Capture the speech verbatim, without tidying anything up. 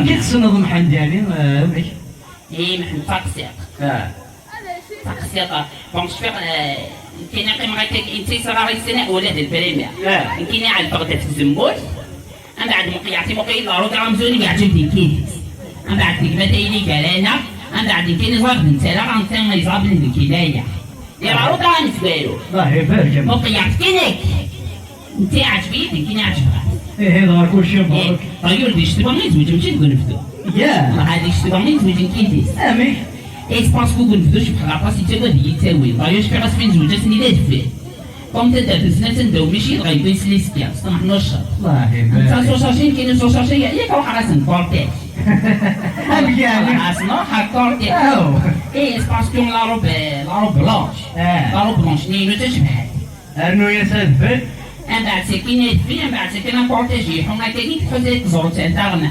Kif tessneḍ Mḥend, yeɛni, eh, amek? Eh, Mḥend taqsiṭ. Ah. Taqsiṭ. Bon, cfiɣ, eh, nekkini qqimeɣ akka, netta yesɣaray ssna ula d lprimière. Ah. Nekkini ɛelfeɣ-d ɣef tzemmurt. Ambeɛd muqeyyɛet i muqeyyed, la route amzun yeɛǧeb-d nekkini. Ambeɛd tegma tayli gar-aneɣ. Ambeɛd nekkini ẓrab netta la, netta yeẓrab nekkini aya. Di la route amezwaru. Allah ibarek. Muqeyyɛet kan akka. Netta iɛǧeb-iyi, nekkini ɛǧbeɣ-as. Ihi dɣa kulci mbarek. D'ailleurs, di ccetwa i nezweǧ, mačči deg unebdu. Ya. Dɣa di ccetwa i nezweǧ nekkini. Amek? Et je pense que deg unebdu cebḥeɣ aṭas, yettagad-iyi ttawil. D'ailleurs, cfiɣ asmi nezweǧ ass-nni d adfel. Comme tadert n snat anda umici dɣa yewwi s liskir, s ṭṭmeḥ n uccer. Allah Netta ibarek. s ucacin, nekkini s ucacin, yak ruḥeɣ-as n cortège. Amek yeɛni? Ruḥeɣ-as, nruḥ ɣer cortège. Aw. Eh, je pense que la robe, la robe blanche. Ah. La robe blanche, nni-inu d tacebḥant. Rnu-yas adfel. Ambeɛd sakin adfel, ambeɛd sakin akortij yeḥu akkagi, tḥuza i tẓurt n taɣma.